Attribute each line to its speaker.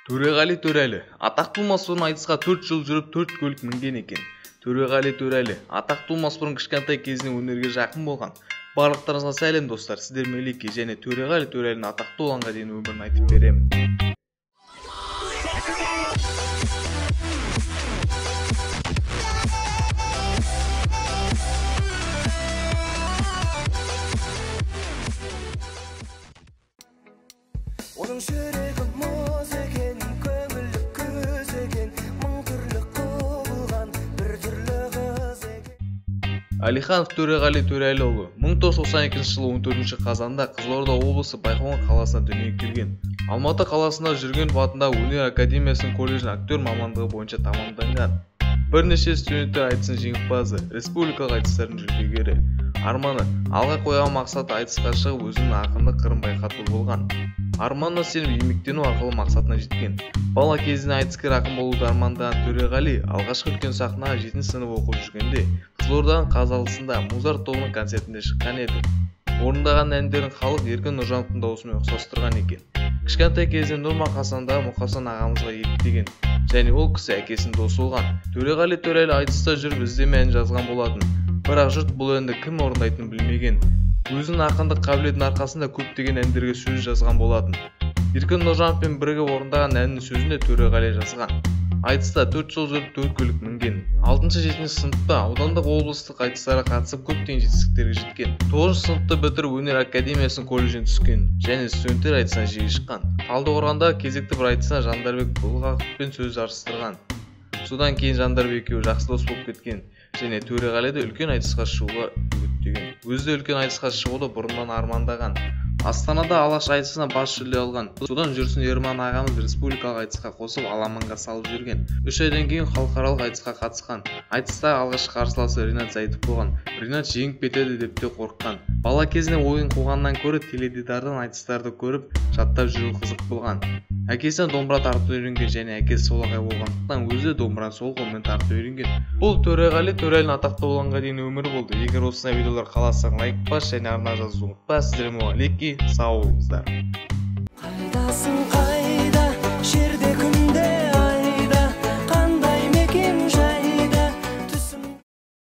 Speaker 1: Төреғали Төреәлі атақты болмас бұрын айтысқа 4 жыл жүріп 4 көлік мінген екен. Төреғали Төреәлі атақты болмас бұрын кішкентай кезінен өнерге жақын болған. Барлықтарыңызға сәлем достар, сіздер Мелике және Төреғали Төреәлінің атақты болғанға дейін өмірін айтып беремін.
Speaker 2: Оның жүрегі мұз екен, көңілі көз екен, мың түрлі құбылған, бір түрлі қыз екен.
Speaker 1: Әлиханов Төреғали Төреәліұлы 1992 жылы 14 қазанда Қызылорда облысы Байқоңыр қаласында дүниеге келген. Алматы қаласында Жүргенов атындағы өнер академиясының колледжін актер мамандығы бойынша тамамданған. Бірнеше студенттер айтысының жеңімпазы, республикалық айтыстардың жүлдегері. Арманы, алға қойған мақсаты айтысқа шығып, өзінің ақындық қырын байқату болған. Арманына сеніп еңбектену арқылы мақсатына жеткен. Бала кезінен айтыскер ақын болуды армандаған Төреғали алғашқы үлкен сахнаға 7 сынып оқып жүргенде Қызылорданың Қазалысында Музарт тобының концертінде шыққан еді. Орындаған әндерін халық Еркін Нұржановтың дауысымен ұқсастырған екен. Кішкентай кезінен Нұрман Хасандағы Мұқасан ағамызға еліктеген және ол кісі әкесінің досы болған. Төреғали Төреәлі айтыста жүріп іздеме ән жазған болатын. Бірақ жұрт бұл әнді кім орындайтынын білмеген. Өзінің ақындық қабілетінің арқасында көптеген әндерге сөз жазған болатын. Еркін Нұржановпен бірігіп орындаған әннің сөзін де Төреғали жазған. Айтыста 4 жыл жүріп 4 көлік мінген. 6-7 сыныпта аудандық облыстық айтыстарға қатысып көптеген жетістіктерге жеткен. 9 сыныпты бітіріп өнер академиясының колледжіне түскен және студенттер айтысына жиі шыққан. Талдықорғандағы кезекті бір айтысына Жандарбек Бұлғақовпен сөз жарыстырған. Содан кейін Жандарбек екеуі жақсы дос болып кеткен және Төреғалиді үлкен айтысқа шығуға үгіттеген. Өзі де үлкен айтысқа шығуды бұрыннан армандаған. Астанада Алаш айтысына бас жүлде алған. Содан Жүрсін Ерман ағамыз республикалық айтысқа қосып аламанға салып жүрген. 3 айдан кейін халықаралық айтысқа қатысқан. Айтыста алғашқы қарсыласы Ринат Зайтов болған. Ринат жеңіп кетеді деп те қорыққан. Бала кезінен ойын қуғаннан көрі теледидардан айтыстарды көріп, жаттап жүру қызық болған. Әкесінен домбыра тартып үйренген және әкесі солақай болғандықтан өзі домбыраны сол қолмен тартып үйренген. Бұл Төреғали Төреәлінің атақты болғанға дейін өмірі болды. Егер осындай видеолар қаласаң лайк бас және арна жазуды ұмытпа. Сіздермен болған Леки, сау болыңыздар.
Speaker 2: Қайдасың?